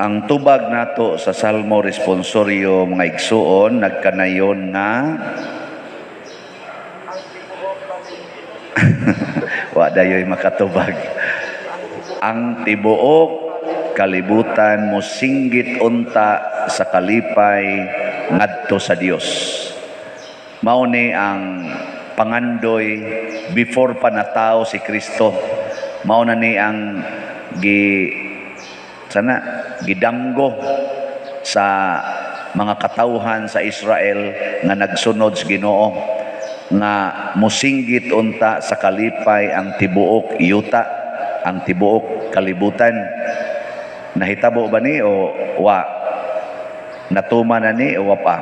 Ang tubag nato sa Salmo responsorio, mga igsuon, nagkanayon nga wa dayoy makatubag. Ang tibuok kalibutan mosinggit unta sa kalipay ngadto sa Dios. Mao ni ang pangandoy before pa natao si Kristo. Mao na ni ang gi sana gidamgo sa mga katawhan sa Israel nga nagsunod sa Ginoo nga mosinggit unta sa kalipay ang tibuok yuta, ang tibuok kalibutan. Nahitabo ba ni o wa? Natuma na ni o wa pa?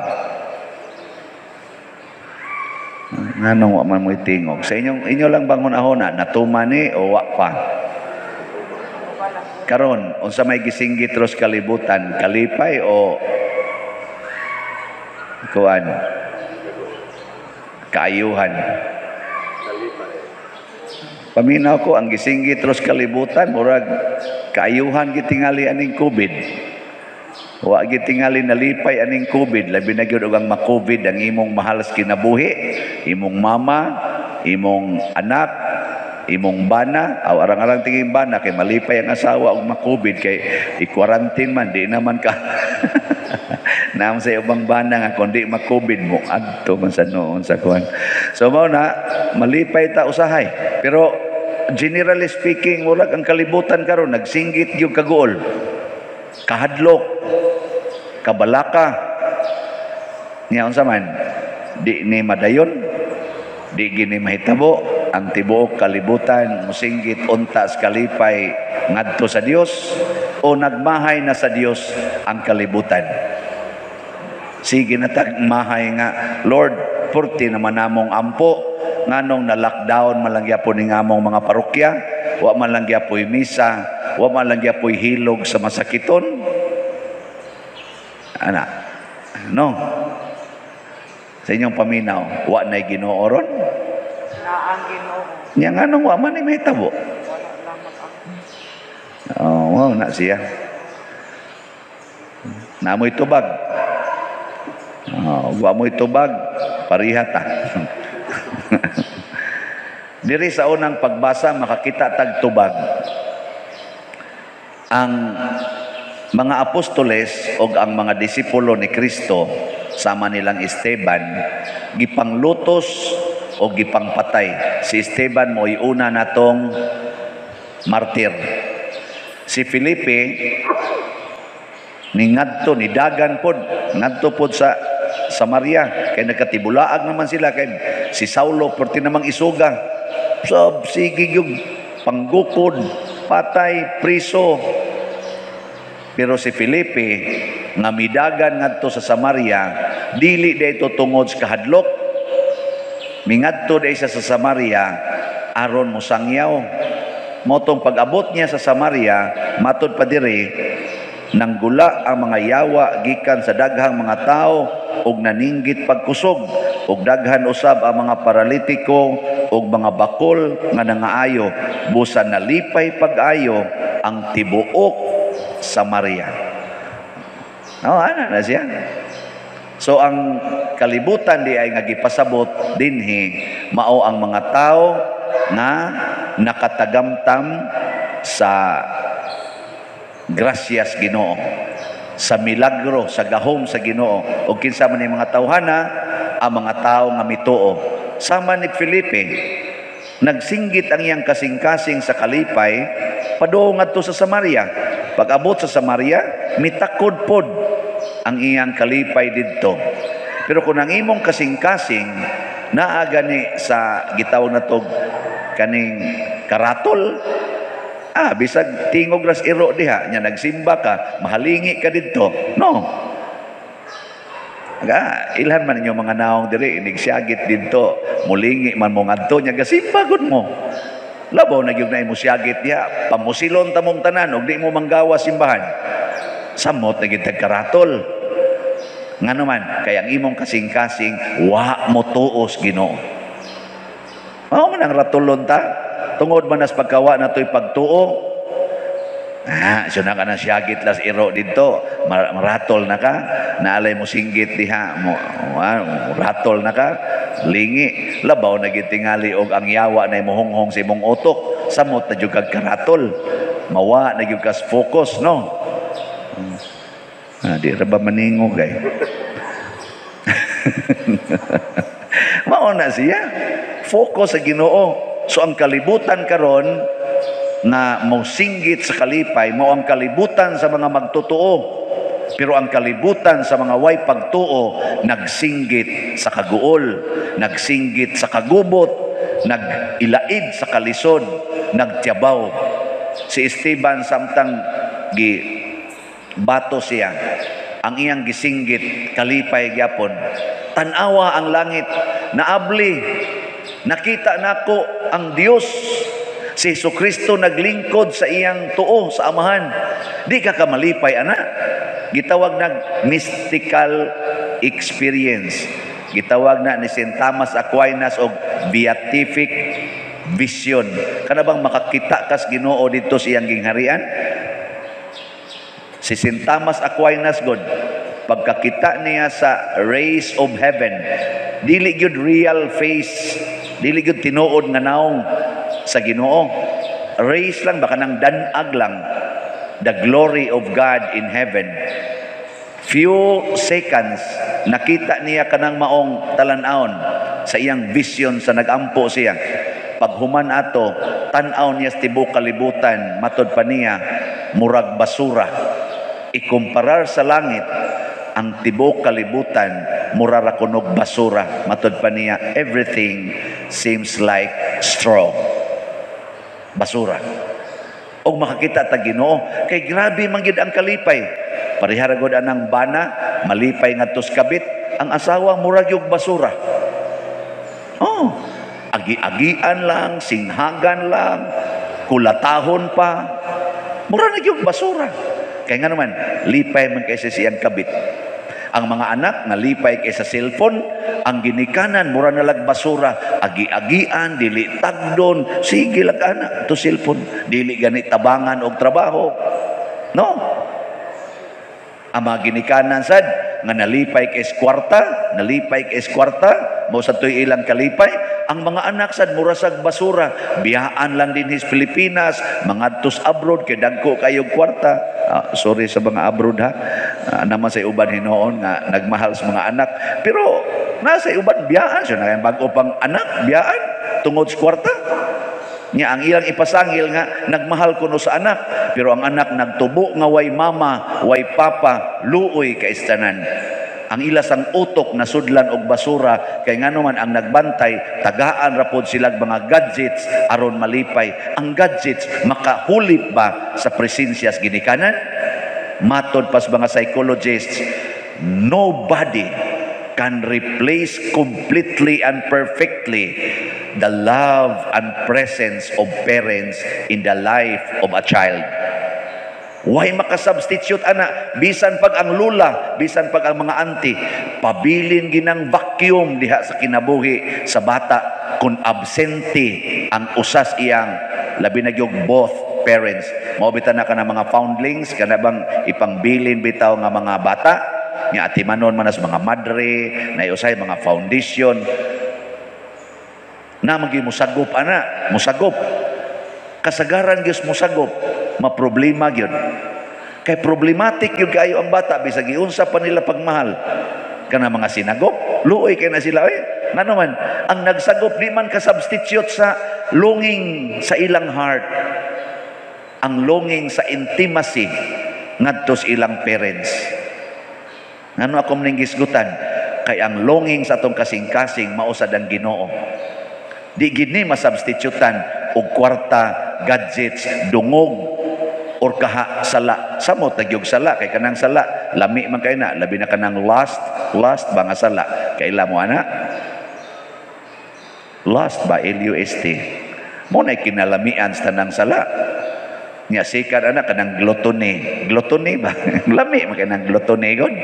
Nganong wa man mo'y tingog? Sa inyong inyo lang bangon ahona, natuma ni o wa pa? Karon, unsa may gisinggit ros kalibutan, kalipay o kuan? Kaayuhan. Paminaw ko ang gisinggit ros kalibutan, murag kaayuhan gitingali aning COVID. Wa gitingali nalipay aning COVID, labi na gyud og ang ma-COVID ang imong mahal sa kinabuhi, imong mama, imong anak, imong bana, aw arang-arang tingin bana kay malipay ang asawa og ma-COVID kay i-quarantine man, di naman ka. Naam sa ubang bana nga kung di ma-COVID mo adto man sa noon sa kuan. So mao na malipay ta usahay. Pero generally speaking, murag ang kalibutan karon nagsinggit gyud kaguol. Kahadlok, kabalaka. Nya unsa man? Di ni madayon, di gini mahitabo ang tibuok kalibutan mosinggit unta sa kalipay ngadto sa Dios o nagmahay na sa Dios ang kalibutan. Sige na tag mahay nga, Lord, purti naman namong ampo nganong na lockdown man lang gyapon ni ngamong mga parokya, wa man lang gyapoy misa, wa man lang gyapoy hilog sa masakiton. Ana, no? Sa inyong paminaw, wa na'y Ginoo ron? Na ang Ginoo. Nya nganong wa man ni mahitabo? Wala lang mag-ampo. Oh, wow na siya. Namoy tubag. Oh, wa mo'y tubag, pariha ta. Diri sa unang pagbasa makakita tag tubag. Ang mga apostoles og ang mga disipulo ni Kristo sama nilang Esteban gipanglutos o gipangpatay. Si Esteban mo'y una natong martir. Si Felipe ni ngadto ni dagan pod ngadto pod sa Samaria kay nagkatibulaag naman sila kay si Saulo perti namang isuga. So sige yung panggukod, patay, priso. Pero si Felipe nga midagan ngadto sa Samaria dili dayto tungod sa kahadlok. Mingadto day siya sa Samaria aron mosangyaw. Motong pag-abot niya sa Samaria, matud pa diri nanggula ang mga yawa gikan sa daghang mga tao ug naninggit pagkusog ug daghan usab ang mga paralitiko ug mga bakol nga nangaayo busa nalipay pag-ayo ang tibuok Samaria. Oh, ana na siya. So ang kalibutan di ay nga gipasabot dinhi mao ang mga tao nga nakatagamtam sa grasyas Ginoo, sa milagro, sa gahom sa Ginoo. O kinsa man ni mga tawhana, ang mga tao nga mituo. Sama ni Felipe, nagsinggit ang iyang kasing-kasing sa kalipay padung ngadto sa Samaria. Pag-abot sa Samaria, mitakod pod ang iyang kalipay didto. Pero kung ang imong kasing-kasing naa gani sa gitawag natog kaning karatol, bisag tingog ras iro diha nya nagsimba ka, mahalingi ka didto. No. Aga, ilhan man ninyo mga naong diri inig siyagit didto, mulingi man mo ngadto nya gasimba gud mo. Labaw na gyud na imo siyagit diha, pamusilon ta mong tanan ug di mo manggawa simbahan. Samot na gyud karatol. Ngano man, kay ang imong kasing-kasing wa mo tuos Ginoo. Mao man ang ratulon ta. Tungod man as pagkawa nato'y pagtuo, Ah, so na ka na siyagit las iro dito, maratol na ka, naalay mo singgit diha, mo, ah, ratol na ka, lingi, labaw na gitingali og ang yawa na mohonghong sa imong utok, samot na jud kag karatol, mawa na gyud kas focus, no? Ah, di ra ba maningog ay? Mao na siya. Focus sa Ginoo. So ang kalibutan karon na mosinggit sa kalipay, mao ang kalibutan sa mga magtotoo. Pero ang kalibutan sa mga way pagtuo, nagsinggit sa kaguol, nagsinggit sa kagubot, nagilaid sa kalisod, nagtiyabaw. Si Esteban, samtang gi bato siya, ang iyang gisinggit, kalipay gyapon. Tan-awa ang langit, naabli, nakita nako ang Dios. Si Jesu naglingkod sa iyang tuo sa Amahan. Di ka kamalipay, ana? Gitawag nag mystical experience. Gitawag na ni St. Thomas Aquinas og beatific vision. Kana bang makakita kas Ginoo dito sa iyang gingharian? Si St. Thomas Aquinas god, pagkakita niya sa rays of heaven, dili gyud real face, dili gyud tinuod nga naong sa Ginoo. Rays lang baka nang danag lang the glory of God in heaven. Few seconds nakita niya kanang maong talan-awon sa iyang vision sa nagampo siya. Paghuman ato, tan-aw niya sa tibuok kalibutan, matod pa niya, murag basura. Ikumparar sa langit, ang tibuok kalibutan mura ra kunog basura. Matod pa niya, everything seems like straw. Basura. Og makakita ta Ginoo, kay grabe man gid ang kalipay. Parehara gud anang bana, malipay ngadto sa kabit, ang asawa murag yung basura. Oh, agi-agian lang, singhagan lang, kulatahon pa. Mura na yung basura. Kaya nga naman, lipay man kaysa siyang kabit. Ang mga anak nalipay kay sa cellphone, ang ginikanan mura na lag basura, agi-agian, dili tagdon, sige lag anak to cellphone, dili gani tabangan og trabaho. No? Ang mga ginikanan sad nga nalipay kay kwarta, nalipay kay kwarta, mao sa tuy ilang kalipay. Ang mga anak sad mura sag basura, biyaan lang din his Pilipinas, mangadtos abroad kay dagko kayo kwarta. Ah, sorry sa mga abroad ha. Ah, naman sa uban hinuon nga nagmahal sa mga anak, pero nasa uban biyaan siya na bago pang anak biyaan tungod sa kwarta. Nya ang ilang ipasangil nga nagmahal kuno sa anak, pero ang anak nagtubo nga way mama, way papa, luoy kay tanan. Ang ilasang utok nasudlan og basura kay ngano man ang nagbantay tagaan ra pod silag mga gadgets aron malipay. Ang gadgets makahulip ba sa presensya sa ginikanan? Matod pas mga psychologists, nobody can replace completely and perfectly the love and presence of parents in the life of a child. Why makasubstitute ana? Bisan pag ang lula, bisan pag ang mga auntie, pabilin ginang vacuum diha sa kinabuhi sa bata kung absente ang usas iyang, labi na gyud both parents. Mao bitaw na kana mga foundlings, kana bang ipangbilin bitaw nga mga bata nga atimanon man as mga madre, na usay mga foundation na magi musagop ana, musagop. Kasagaran gyud musagop, maproblema gyud. Kay problematic gyud kayo ang bata bisag giunsa pa nila pagmahal. Kana mga sinagop, luoy kay na sila oy. Ngano man ang nagsagop di man ka substitute sa longing sa ilang heart. Ang longing sa intimacy ngadto sa ilang parents. Ngano ako maning gisgutan? Kay ang longing sa atong kasing-kasing mao sad ang Ginoo. Di gid ni masubstitutan og kwarta, gadgets, dungog or kaha sala. Samot na gyud sala kay kanang sala lami man kay na, labi na kanang lust, lust ba nga sala? Kaila mo ana? Lust ba, L U S T. Mo na kinalamian sa tanang sala. Nya sikat ana kanang gluttony. Gluttony ba? Lami man kay nang gluttony god.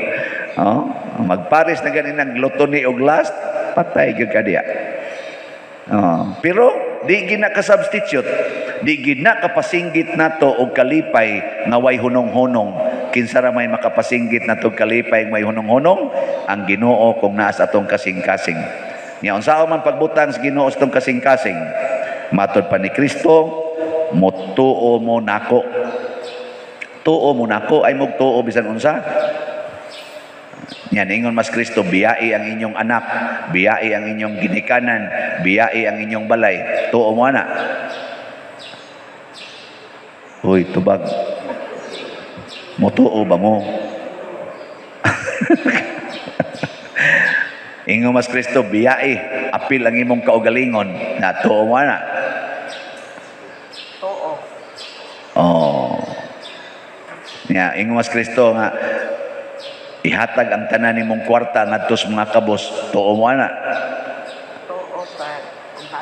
Oh, magpares na gani nang gluttony og lust, patay gyud ka diya. Oh, pero di gina ka substitute. Di gid na kapasinggit nato og kalipay nga way hunong-hunong. Kinsa ra may makapasinggit nato og kalipay nga way hunong-hunong? Ang Ginoo kung naa sa atong kasing-kasing. Nya unsaon man pagbutang sa Ginoo sa atong kasing-kasing? Matod pa ni Kristo, motuo mo nako. Tuo mo nako ay mugtuo bisan unsa. Yan, ingon mas Kristo, biyai ang inyong anak, biyai ang inyong ginikanan, biyai ang inyong balay. Tuo mo ana. Uy, tubag. Motuo ba mo? Ingon mas Kristo, biyai, apil ang imong kaugalingon. Na tuo mo ana. Tuo. Oh. Ya, ingon mas Kristo nga ihatag ang tanan nimong kwarta ngadto sa mga kabos, tuo mo ana. Tuo sir.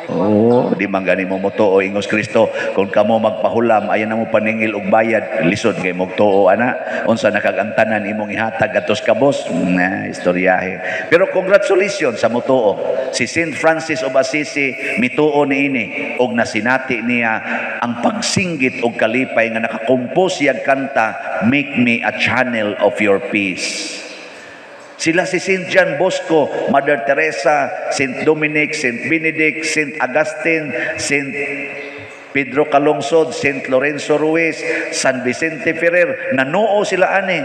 Oo, di man gani mo motuo ingos Kristo, kung kamo magpahulam ayan na mo paningil og bayad, lisod kay mogtuo ana. Unsa na kag ang tanan imong ihatag adto sa kabos, na istoryahe. Pero congratulations sa motuo. Si Saint Francis of Assisi mituo niini og nasinati niya ang pagsinggit og kalipay nga nakakompose siyang kanta, Make Me a Channel of Your Peace. Sila si Saint John Bosco, Mother Teresa, Saint Dominic, Saint Benedict, Saint Augustine, Saint Pedro Calungsod, Saint Lorenzo Ruiz, San Vicente Ferrer, nanuo sila ani.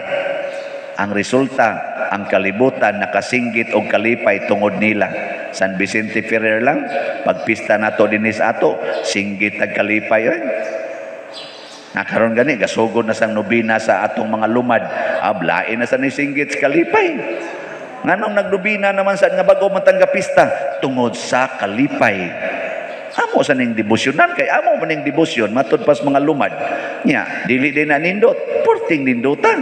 Ang resulta, ang kalibutan nakasinggit og kalipay tungod nila. San Vicente Ferrer lang, pagpista nato dinis ato, singgit ang kalipay. Oy. Nakaroon gani, gasugod na sang nobina sa atong mga lumad. Ablain na sa nisinggit sa kalipay. Nganong nagnobina naman sa nga bago man tang pista? Tungod sa kalipay. Amo sa ning debosyonan, kay amo man ning debosyon, matud pas mga lumad. Nya, dili din na nindot, porting nindutan.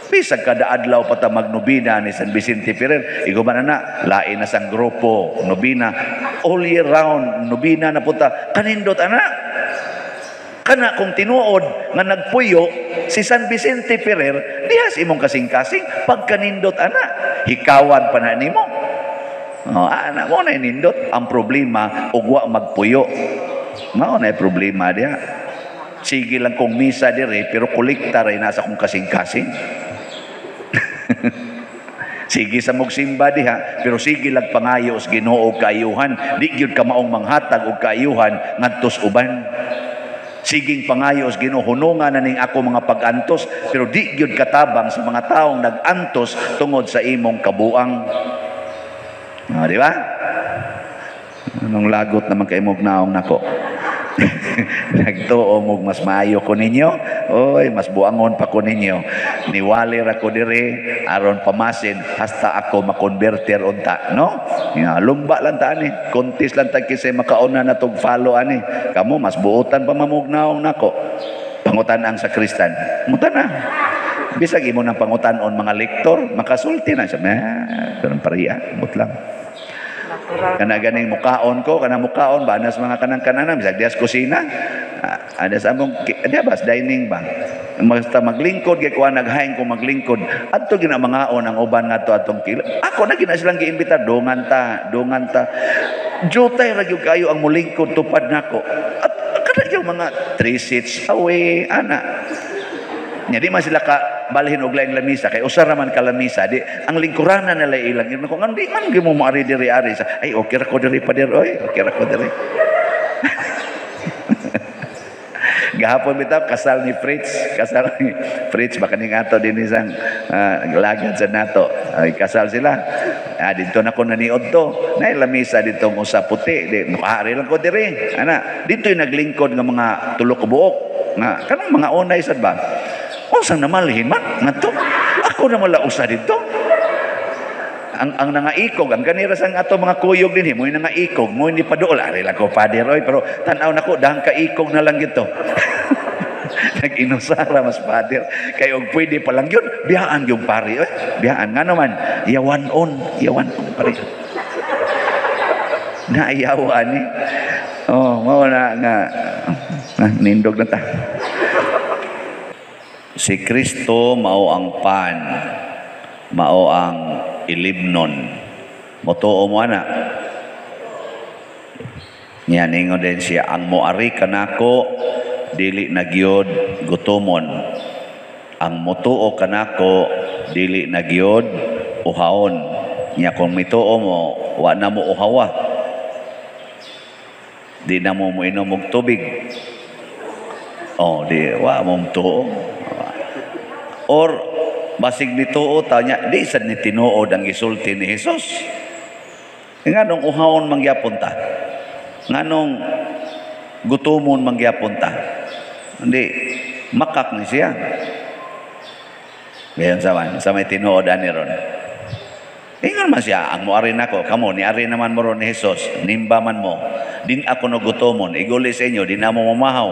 Bisag kada adlaw pa ta magnobina ni San Vicente Ferrer, igo man na, lain na sang grupo, nobina, all year round, nobina na punta, kanindot ana. Kana kung tinuod nga nagpuyo si San Vicente Ferrer, diha sa imong kasing-kasing pagkanindot ana, hikawan pa na nimo. Oh, ana mo na nindot ang problema og wa magpuyo. Mao na problema diha. Sige lang kong misa dire pero kolekta ra nasa kong kasing-kasing. Sige sa mugsimba diha pero sige lang pangayo sa Ginoo og kaayuhan, di gyud ka maong manghatag og kaayuhan ngadtos uban. Siging pangayo sa Ginoo, hunungan na ning ako mga pag-antos, pero di gyud katabang sa mga taong nag-antos tungod sa imong kabuang. Ah, di ba? Anong lagot naman kay mog naong nako. Nagtuo mog mas maayo ko ninyo. Oy, mas buangon pa ko ninyo. Niwali ra ko diri aron pamasin hasta ako makonverter unta, no? Ya, lumba lang ta ani, kontis lang ta kisay makauna na tog follow ani. Kamo mas buotan pa mamugnaong nako. Pangutan-ang sa kristan. Mutan na. Bisag imo nang pangutan-on mga lektor, makasulti na siya. Pero pariya, mut lang. Kana ganing mukaon ko, kana mukaon ba nas mga kanang kananan bisag dias kusina. Ada sa among diya ba dining ba. Basta maglingkod kay kuan naghain ko maglingkod. Adto gina mangaon ang uban ngadto atong kilo. Ako na gina silang giimbita dungan ta, dungan ta. Jutay ra gyud kayo ang mulingkod tupad nako. At kana gyud mga 3 seats away ana. Nya di man sila ka balhin og laing lamisa kay usa ra man ka lamisa di ang lingkuranan nila ilang ko ngan di man gyud mo maari diri ari sa ay okay ra ko diri pader oy okay ra ko diri. Gahapon bitaw kasal ni Fritz baka ning ato dinhi sang lagad sa nato ay kasal sila. Didto na ko naniod to nay lamisa didto usa puti di makaari lang ko diri ana didto naglingkod nga mga tulo ka buok nga kanang mga unay sad ba. Unsang namalhin man ngadto ako na mala usa didto. Ang nangaikog ang ganira sang ato mga kuyog dinhi mo'y nangaikog mo'y ni paduol ari lang ko pader oy pero tan-aw nako dahang kaikog na lang gito. Nag-inusara mas pader kay og pwede pa lang yun biyaan yung pari oy biyaan ngano man yawan on pare naayaw ani oh mao na nga nindog na ta. Si Kristo mao ang pan, mao ang ilimnon. Motuo mo ana. Nya ningon din siya, ang moari kanako dili na gyud gutomon. Ang motuo kanako dili na gyud uhawon. Nya kung mituo mo, wa na mo uhawa. Di na mo moinom og tubig. Oh, di wa mo tuo. Or basig nituo ta nya, di sad ni tinuod ang gisulti ni Jesus. Nganong uhawon man gyapon ta? Nganong gutomon man gyapon ta? Hindi makak ni siya. Gayon sa man, sa may tinuod ani ron. Ingon man siya, ang moari nako, kamo niari naman mo ron ni Jesus, nimba man mo. Din ako no gutomon, iguli sa inyo, di na mo mamahaw.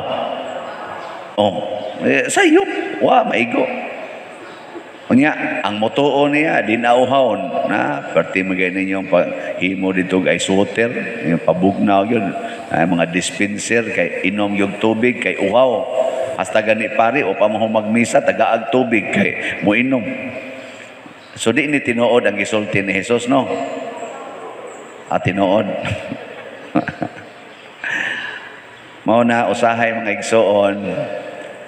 Oh, eh, sayop, wa maigo. Unya, ang motuo niya, di na uhawon. Na, perti magay ninyong himo dito ice water, yung pabugnaw yun, ay, mga dispenser, kay inom yung tubig, kay uhaw. Hasta gani pare, o pa mo magmisa, tagaag tubig, kay moinom. So di ni tinuod ang gisulti ni Jesus, no? At tinuod. Mao na usahay mga igsoon,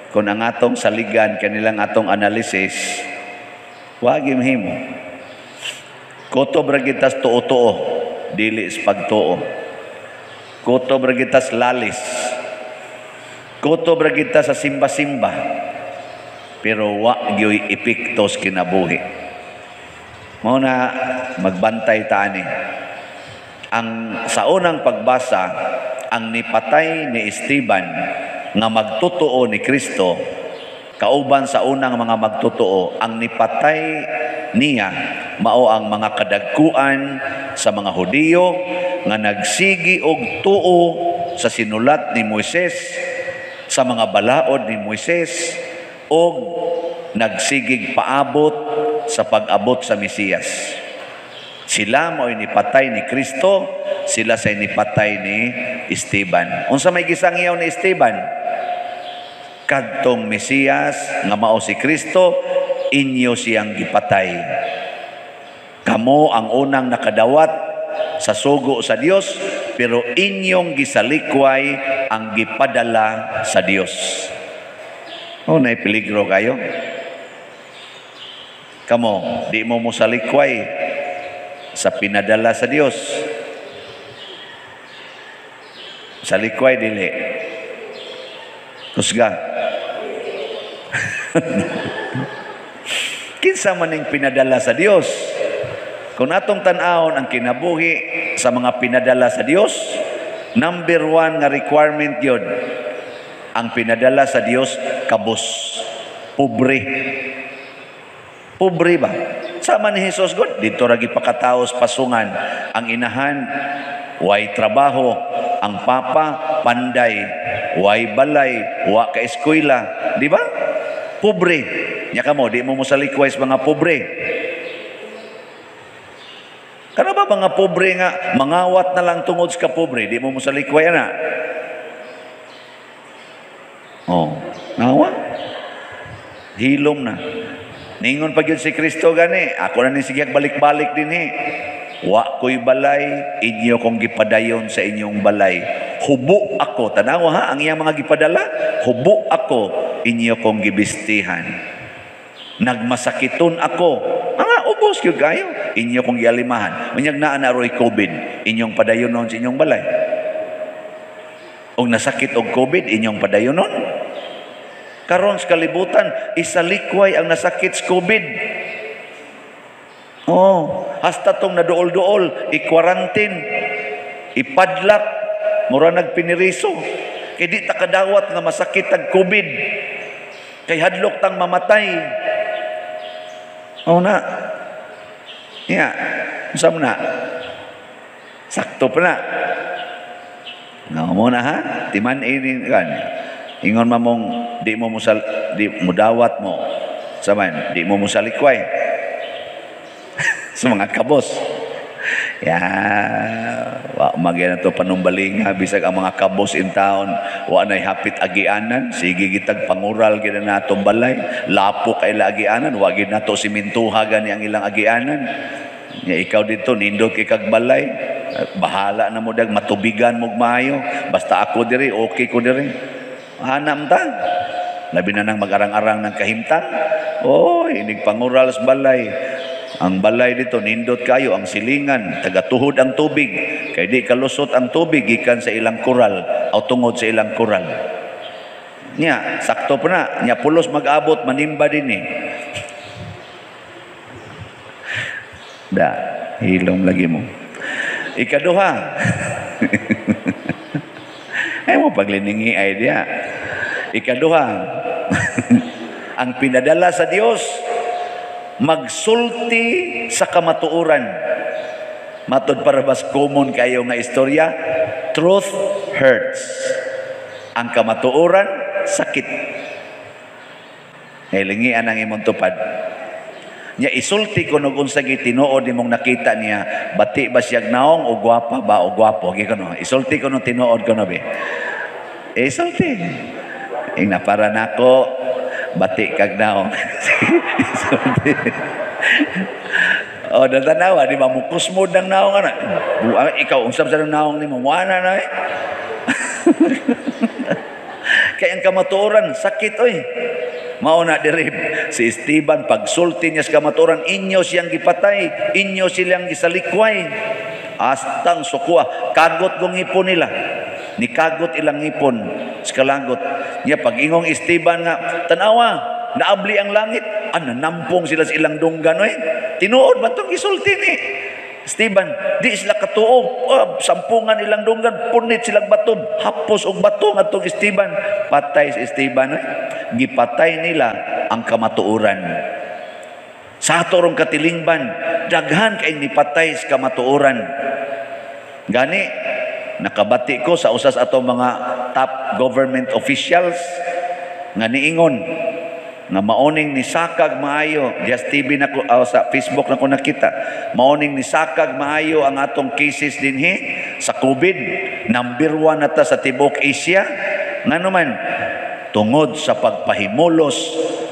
kung ang atong saligan kanilang atong analysis, wag himo. Kutob ra gitas tuo-tuo, dili sa pagtuo. Kutob ra gitas lalis. Kutob ra kita sa simba-simba. Pero wa gyoy epekto sa kinabuhi. Mao na magbantay ta ani. Ang sa unang pagbasa, ang nipatay ni Esteban nga magtotoo ni Kristo, kauban sa unang mga magtotoo, ang nipatay niya mao ang mga kadagkuan sa mga Hudiyo nga nagsigi og tuo sa sinulat ni Moises, sa mga balaod ni Moises, og nagsigig paabot sa pag-abot sa Mesiyas. Sila mao'y nipatay ni Kristo, sila say nipatay ni Esteban. Unsa may gisangyaw ni Esteban? Kadtong Mesiyas nga mao si Kristo, inyo siyang gipatay. Kamo ang unang nakadawat sa sugo sa Dios, pero inyong gisalikway ang gipadala sa Dios. Oh, nay peligro kayo. Kamo, di mo mosalikway sa pinadala sa Dios. Salikway dili. Kusga. Kinsa man ning pinadala sa Dios? Kung atong tan-awon ang kinabuhi sa mga pinadala sa Dios, number one nga requirement yun, ang pinadala sa Dios kabus, pobre. Pobre ba? Sama ni Jesus God, dito ra gipakataos pasungan ang inahan, way trabaho, ang papa panday, way balay, wa ka eskwela, di ba? Pobre. Nya kamo, di mo mosalikway sa mga pobre. Kano ba mga pobre nga mangawat na lang tungod sa kapobre, di mo mosalikway ana? Oh, ngawa. Hilom na. Ningon pa gyud si Kristo gani, ako na ni sige balik-balik dinhi. Wa ko'y balay, inyo kong gipadayon sa inyong balay. Hubo ako, tanawa ha, ang iyang mga gipadala, hubo ako, inyo kong gibistihan. Nagmasakiton ako, mga ubos gyud kayo, inyo kong gialimahan. Unyag naa na roy COVID, inyong padayonon sa inyong balay. Og nasakit og COVID, inyong padayonon. Karon sa kalibutan, isalikway ang nasakit sa COVID. Oh, hasta tong naduol-duol, i-quarantine, ipadlak, mura nagpiniriso. Kay di ta kadawat nga masakit ang COVID. Kay hadlok tang mamatay. Oh na. Ya, unsa mo na? Sakto pa na. Nga mo na ha? Timan ini kan. Ingon mamong di mo musal di mudawat mo. Saman, di mo musalikway. Sa mga kabos. Ya, wa magyana to panumbalinga bisag ang mga kabos in town, wa nay hapit agianan, sige gitag pangural gid na natong balay, lapok ay agianan, wa gid nato simintuha gani ang ilang agianan. Nya ikaw dito nindot kay kag balay. Bahala na mo dag matubigan mo maayo. Basta ako diri, okay ko diri. Hanam ta. Labi na nang mag-arang-arang ng kahimtang. Oy, inig pangural sa balay. Ang balay dito, nindot kayo, ang silingan, tagatuhod ang tubig. Kay di kalusot ang tubig, gikan sa ilang kural, o tungod sa ilang kural. Nya, sakto pa na. Nya, pulos mag-abot, manimba din eh. Da, hilom lagi mo. Ikaduha. Ay mo pagliningi idea. Ikaduha. Ang pinadala sa Dios magsulti sa kamatuoran. Matod para mas common kayo nga istorya, truth hurts. Ang kamatuoran sakit. Hilingian ang imong tupad. Nya isulti ko nog unsa gitinuod nimong nakita niya, bati ba siyag naong o gwapa ba o gwapo? Gi kuno. Isulti ko no tinuod ko no be. Isulti. Ing napara nako bati kag naong. Isulti. O datanawa di ba mukusmod ng naong ana. Ikaw unsa sa naong nimo? Moana na eh. Kay ang kamatuoran sakit oy. Mao na diri si Esteban pagsulti niya sa kamatuoran, inyo siyang gipatay, inyo silang gisalikway. Astang sukua, kagot gong ngipon nila. Nikagot ilang ngipon sa kalagot. Niya pag ingong Esteban nga, tanawa, naabli ang langit, ano nampong sila sa ilang dunggan oy. Tinuod ba tong gisulti ni Esteban? Di sila katuo, sampungan ilang dunggan, punit silang bato, hapos og bato ngadtong Esteban. Patay si Esteban oy. Gipatay nila ang kamatuoran. Sa ato rong katilingban, daghan kay nipatay sa kamatuoran. Gani nakabati ko sa usas ato mga top government officials nga niingon nga maoning ni sakag maayo, just TV na ko, sa Facebook na ko nakita, maoning ni sakag maayo ang atong cases dinhi sa COVID, number 1 na ta sa tibuok Asia. Ngano man, tungod sa pagpahimulos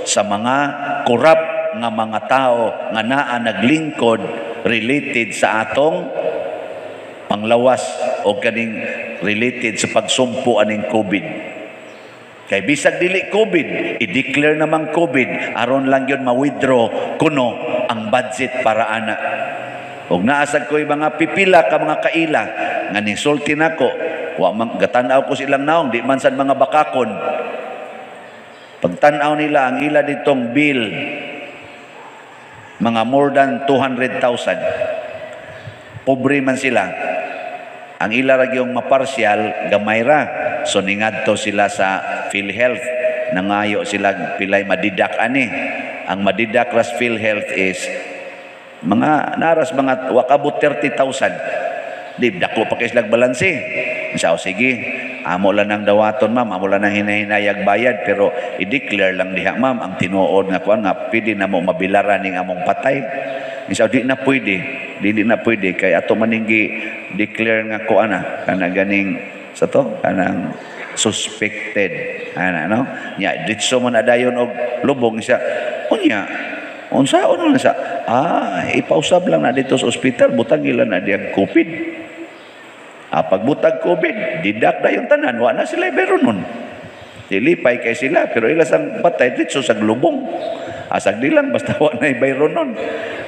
sa mga korap nga mga tao nga naa naglingkod related sa atong panglawas o kaning related sa pagsumpo aning COVID. Kay bisag dili COVID, i-declare namang COVID aron lang yun ma-withdraw kuno ang budget para ana. Og naasag ko'y mga pipila ka mga kaila nga nisulti nako, wa man gatan-aw ko silang naong, di man sad mga bakakon. Pagtan-aw nila ang ila ditong bill, mga more than 200,000. Pobre man sila. Ang ila ra gyung maparsyal gamay ra. So ningadto sila sa PhilHealth. Nangayo sila pilay madidak ani. Ang madidak ras PhilHealth is mga naras mga wakabot 30,000. Di dako pa kay silag balanse. Sa sige, amo lang ang dawaton ma'am, amo lang ang hinahinayag bayad, pero i-declare lang diha ma'am ang tinuod nga kuan nga pwede na mo mabilaran ning among patay. Isa di na pwede, dili na pwede kay ato maning gi-declare nga kuan na kana ganing sa to kanang suspected ana no. Nya ditso man adayon og lubong siya. Unya unsaon na sa ipausab lang na dito sa ospital, butang ila na diyang COVID. Pagbutag COVID, didak na yung tanan, wa na sila pero nun. Dilipay kay sila, pero ila sang patay ditso sa lubong. Asag di lang, basta wa na ibayro nun.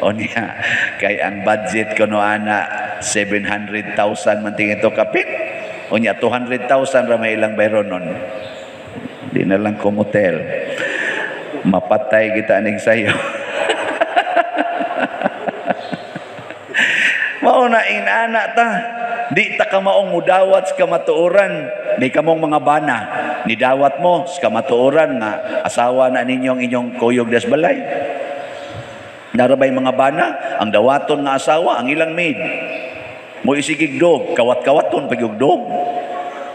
O niya, kay ang budget ko no ana, 700,000 man tingin to kapit. O niya, 200,000 ra may ilang bayro nun. Di na lang kumutel. Mapatay kita aning sayo. Mao na inana ta. Di ta kamaong mudawat sa kamatuoran. Ni kamong mga bana, nidawat mo sa kamatuoran nga asawa na ninyong inyong kuyog des balay. Narabay mga bana, ang dawaton nga asawa, ang ilang maid. Mo isigig dog, kawat-kawaton pagyug dog.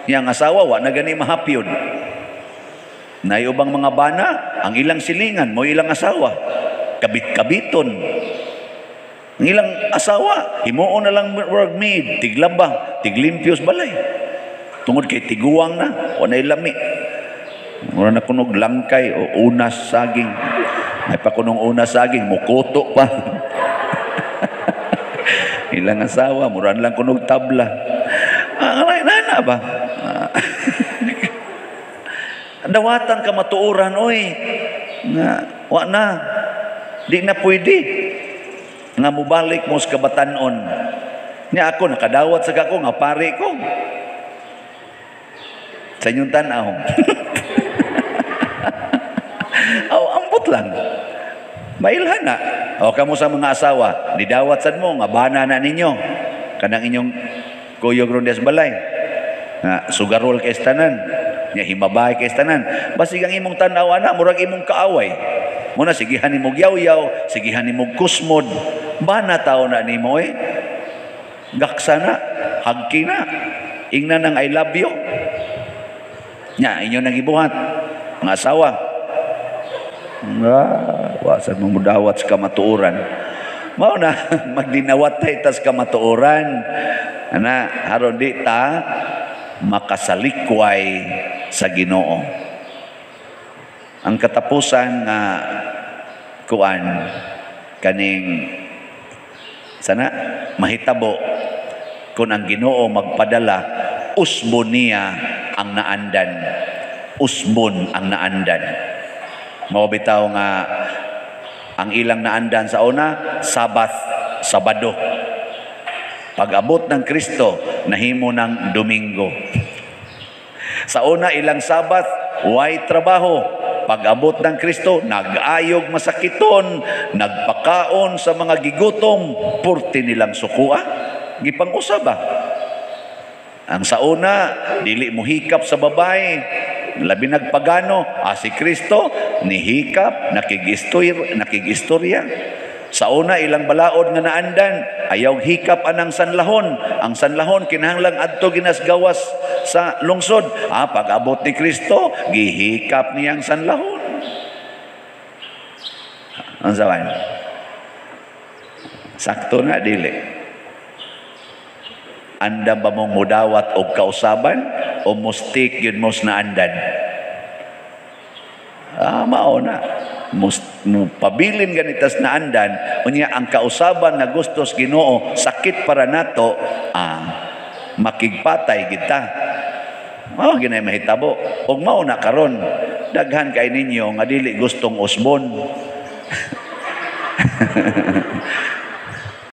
Yang asawa wa na gani mahapyon. Nayubang mga bana, ang ilang silingan, mo ilang asawa, kabit-kabiton. Ang ilang asawa, himuon na lang work maid, tiglaba, tiglimpyos balay. Tungod kay tiguang na, o na ilami. Mura na kunog langkay o unas saging. May pa kunong unas saging, mukuto pa. Ilang asawa, mura lang kunog tabla. Ah, aray, nana ba? Ah. Dawatan kamatuoran, oy. Nga, wa na. Di na pwede nga mubalik mo sa kabatanon. Nya ako, nakadawat sa kako, nga pare ko. Sa inyong tanaw. Oh, ambot lang. Mailhan na. O kamo sa mga asawa, nidawat sad mo nga bana na ninyo. Kanang inyong kuyog ron des balay. Nga sugarol kay tanan. Nya himabay kay tanan. Basig ang imong tan-aw ana murag imong kaaway. Muna sigihan nimo yaw-yaw, sigihan nimo kusmod. Bana tao na nimo eh. Gaksa na, hagki na. Ingna nang "I love you." Nya inyo nang gibuhat. Mga asawa. Nga, wa sad mo mudawat sa kamatuoran. Mao na magdinawatay tas kamatuoran. Ana, aron di ta makasalikway sa Ginoo. Ang katapusan nga kuan kaning sana mahitabo kung ang Ginoo magpadala, usbon niya ang naandan, usbon ang naandan. Mao bitaw nga ang ilang naandan sa una, Sabbath, Sabado. Pag-abot ng Kristo, nahimo ng Domingo. Sa una, ilang Sabbath, way trabaho. Pag-abot ng Kristo, nag-ayog masakiton, nagpakaon sa mga gigutom, purti nilang sukua. Gipang-usab ba? Ang sa una, dili mo hikap sa babae, labi nagpagano. Ah, si Kristo, nihikap, nakig-istorya, nakig-istorya. Sa una, ilang balaod nga naandan, ayaw hikap anang sanlahon. Ang sanlahon, kinahanglang adto ginasgawas sa lungsod. Ah, pag abot ni Kristo, gihikap niyang sanlahon. Ang sawan? Sakto na, dili. Andam ba mong mudawat og kausaban o mustik yun mos naandan? Ah, mao na. Mus, mo pabilin ganitas naandan, unya ang kausaban nga gustos Ginoo sakit para nato, ah, makigpatay kita. Mao ginay mahitabo. Ug mao na karon, daghan kay ninyo nga dili gustong usbon.